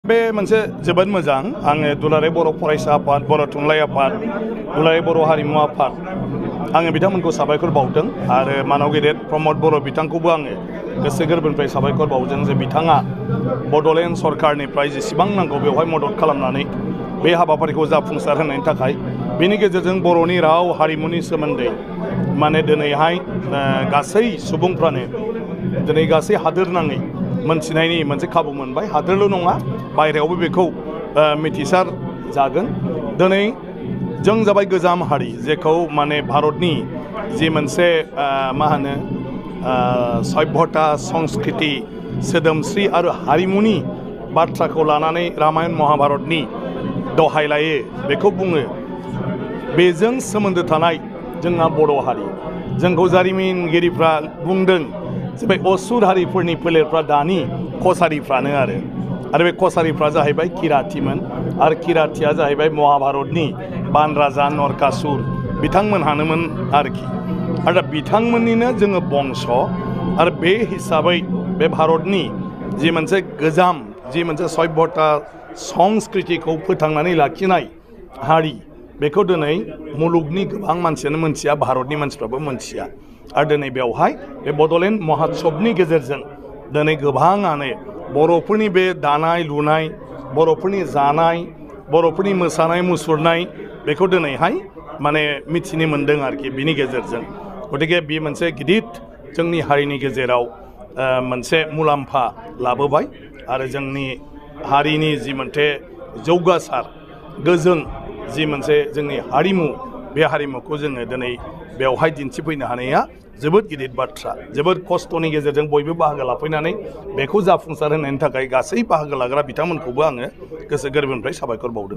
बे मोनसे जोबोद मोजां आङो दुलाराय बर' फरायसा आफाद बर' थुनलाइ आफाद दुलाराय बर' हारिमु आफाद आङो बिथांमोनखौ साबायखर बावदों आरो मानाव गेदेर प्रमद बर' बिथांखौबो आङो गोसो गोरबोनिफ्राय साबायखर बावदों जे बिथाङा बड'लेण्ड सरकारनिफ्राय जेसेबां नांगौ बेवहाय मदद खालामनानै बे हाबाफारिखौ जाफुंसार होनायनि थाखाय बेनि गेजेरजों बर'नि राव हारिमुनि सोमोन्दै माने दिनैहाय गासै सुबुंफ्रानो दिनै गासै हादोर नाङै मोनथिनायनि मोनसे खाबु मोनबाय हादोरल' नङा बायरायावबो बेखौ मिथिसार जागोन दिनै जों जाबाय गोजाम हारि जेखौ माने भारतनि जि मोनसे मा होनो सभ्यता संस्कृति सोदोमस्रि आरो हारिमुनि बाथ्राखौ लानानै रामायण महाभारतनि दहाय लायो बेखौ बुङो बेजों सोमोन्दो थानाय जोंहा बर' हारि जोंखौ जारिमिनगिरिफ्रा बुंदों जे बे असुर हारिफोरनि फोलेरफ्रा दानि कसारिफ्रानो आरो बे कसारिफ्रा जाहैबाय किरातिमोन आरो किरातिया जाहैबाय महाभारतनि बान राजा नरकासुर बिथांमोनहानोमोन आरोखि आरो दा बिथांमोननिनो जोङो बंश आरो बे हिसाबै बे भारतनि जि मोनसे गोजाम जि मोनसे सभ्यता संस्कृतिखौ फोथांनानै लाखिनाय हारि बेखौ दिनै मुलुगनि गोबां मानसियानो मोनथिया भारतनि मानसिफ्राबो मोनथिया आरो दिनै बेवहाय बे बड'लेण्ड महोत्सबनि गेजेरजों दिनै गोबाङानो बर'फोरनि बे दानाय लुनाय बर'फोरनि जानाय बर'फोरनि मोसानाय मुसुरनाय बेखौ दिनैहाय माने मिथिनो मोन्दों आरोखि बिनि गेजेरजों गतिके बे मोनसे गिदिर जोंनि हारिनि गेजेराव मोनसे मुलाम्फा लाबोबाय आरो जोंनि हारिनि जि मोनसे जौगासार गोजोन जि मोनसे जोंनि हारिमु बे हारिमुखौ जोङो दिनै बेवहाय दिन्थिफैनो हानाया जोबोद गिदिर बाथ्रा जोबोद खस्थ'नि गेजेरजों बयबो बाहागो लाफैनानै बेखौ जाफुंसार होनायनि थाखाय गासै बाहागो लाग्रा बिथांमोनखौबो आङो गोसो गोरबोनिफ्राय साबायखर बावदों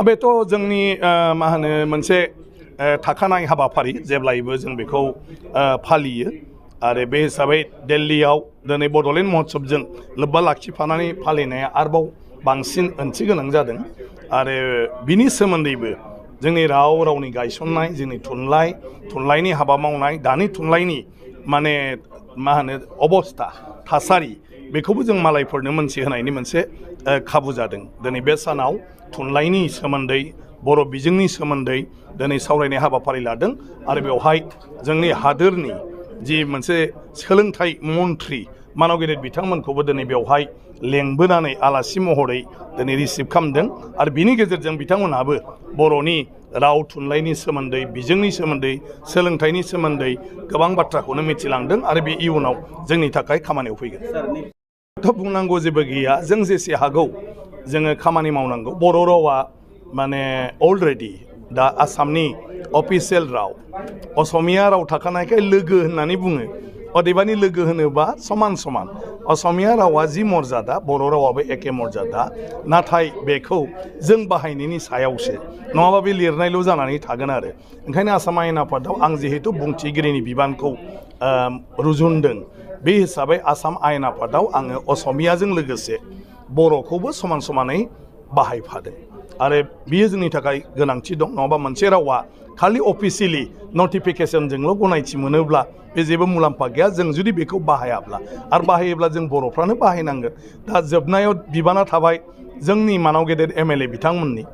बेथ' जोंनि मा होनो मोनसे थाखानाय हाबाफारि जेब्लायबो जों बेखौ फालियो आरो बे हिसाबै दिल्लीयाव दिनै बड'लेण्ड महोत्सबजों लोब्बा लाखिफानानै फालिनाया आरोबाव बांसिन ओंथि गोनां जादों आरो बिनि सोमोन्दैबो जोंनि रावनि गायसननाय जोंनि थुनलाइनि हाबा मावनाय दानि थुनलाइनि माने मा होनो अबस्था थासारि बेखौबो जों मालायफोरनो मोनथिहोनायनि मोनसे खाबु जादों दिनै बे सानाव थुनलाइनि सोमोन्दै बर' बिजोंनि सोमोन्दै दिनै सावरायनाय हाबाफारि लादों आरो बेवहाय जोंनि हादोरनि जि मोनसे सोलोंथाइ मन्थ्रि मानाव गेदेर बिथांमोनखौबो दिनै बेवहाय लेंबोनानै आलासि महरै दिनै रिसिभ खालामदों आरो बिनि गेजेरजों बिथांमोनहाबो बर'नि राव थुनलाइनि सोमोन्दै बिजोंनि सोमोन्दै सोलोंथाइनि सोमोन्दै गोबां बाथ्राखौनो मिथिलांदों आरो बे इयुनाव जोंनि थाखाय खामानियाव फैगोन थ' बुंनांगौ जेबो गैया जों जेसे हागौ जोङो खामानि मावनांगौ बर' रावा माने अलरेडि दा आसामनि अफिसियेल राव असमिया राव थाखानायखाय लोगो होननानै बुङो अदेबानि लोगो होनोबा समान समान असमिया रावा जि मर्यादा बर' रावाबो एखे मर्यादा नाथाय बेखौ जों बाहायनायनि सायावसो नङाबा बे लिरनायल' जानानै थागोन आरो ओंखायनो आसाम आयेन आफादाव आं जिहेतु बुंथिगिरिनि बिबानखौ रुजुनदों बे हिसाबै आसाम आयेन आफादाव आङो असमियाजों लोगोसे बर'खौबो समान समानै बाहायफादों आरो बियो जोंनि थाखाय गोनांथि दं नङाबा मोनसे रावा खालि अफिसियेलि नटिफिकेसनजोंल' गनायथि मोनोब्ला बे जेबो मुलाम्फा गैया जों जुदि बेखौ बाहायाब्ला आरो बाहायोब्ला जों बर'फ्रानो बाहायनांगोन दा जोबनायाव बिबाना थाबाय जोंनि मानाव गेदेर एमएलए बिथांमोननि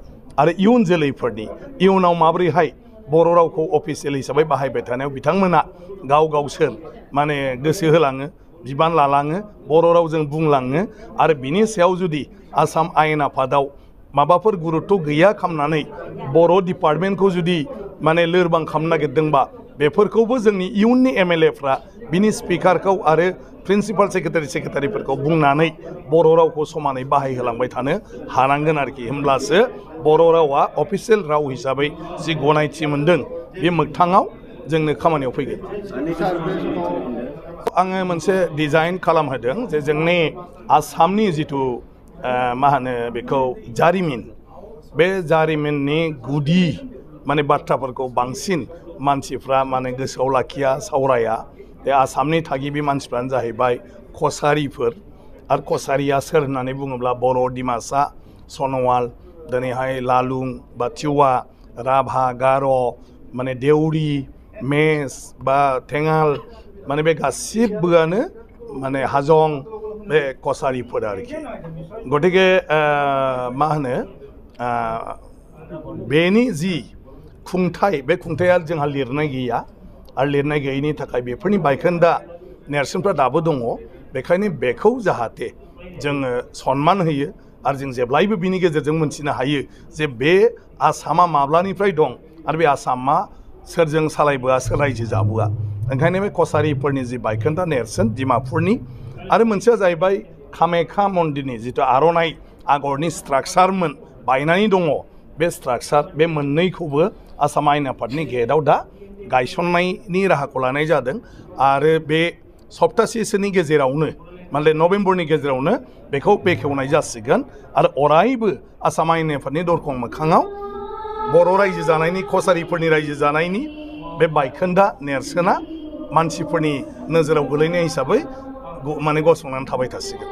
आरो इयुन जोलैफोरनि इयुनाव माबोरैहाय बर' रावखौ अफिसियेल हिसाबै बाहायबाय थानायाव बिथांमोना गावसोर माने गोसो होलाङो बिबान लालाङो बर' रावजों बुंलाङो आरो बिनि सायाव जुदि आसाम आयेन आफादाव माबाफोर गुरुत्व गैया खालामनानै बर' डिपार्टमेन्टखौ जुदि माने लोरबां खालामनो नागिरदोंबा बेफोरखौबो जोंनि इयुननि एमएलएफ्रा बिनि स्पिकारखौ आरो प्रिन्सिपाल सेक्रेटारिफोरखौ बुंनानै बर' रावखौ समानै बाहायहोलांबाय थानो हानांगोन आरोखि होमब्लासो बर' रावा अफिसियेल राव हिसाबै जि गनायथि मोनदों बे मोगथाङाव जोंनो खामानियाव फैगोन आङो मोनसे डिजाइन खालामहोदों जे जोंनि आसामनि जिथु मा होनो बेखौ जारिमिन बे जारिमिननि गुदि माने बाथ्राफोरखौ बांसिन मानसिफ्रा माने गोसोआव लाखिया सावराया बे आसामनि थागिबि मानसिफ्रानो जाहैबाय कसारिफोर आरो कसारिया सोर होननानै बुङोब्ला बर' डिमासा सन'वाल दिनैहाय लालुं बा तिवा राभा गार' माने देउरि मेस बा थेङाल माने बे गासिबोआनो माने हाजं बे कसारिफोर आरोखि गतिके मा होनो बेनि जि खुंथाय बे खुंथाया जोंहा लिरनाय गैया आरो लिरनाय गैयैनि थाखाय बेफोरनि बायखोन्दा नेरसोनफ्रा दाबो दङ बेखायनो बेखौ जाहाथे जोङो सनमान होयो आरो जों जेब्लायबो बिनि गेजेरजों मोनथिनो हायो जे बे आसामा माब्लानिफ्राय दं आरो बे आसामा सोरजों सालायबोआ सोर रायजो जाबोआ ओंखायनो बे कसारिफोरनि जि बायखोन्दा नेरसोन डिमापुरनि आरो मोनसेया जाहैबाय कामाख्या मन्दिरनि जिथु आर'नाइ आगरनि स्ट्राक्चारमोन बायनानै दङ बे स्ट्राक्चार बे मोननैखौबो आसाम आयेन आफादनि गेटआव दा गायसननायनि राहाखौ लानाय जादों आरो बे सप्तासेसोनि गेजेरावनो माने नभेम्बरनि गेजेरावनो बेखौ बेखेवनाय जासिगोन आरो अरायबो आसाम आयेन आफादनि दरखं मोखाङाव बर' रायजो जानायनि कसारिफोरनि रायजो जानायनि बे बायखोन्दा नेरसोना मानसिफोरनि नोजोराव गोलैनाय हिसाबै माने गसंनानै थाबाय थासिगोन।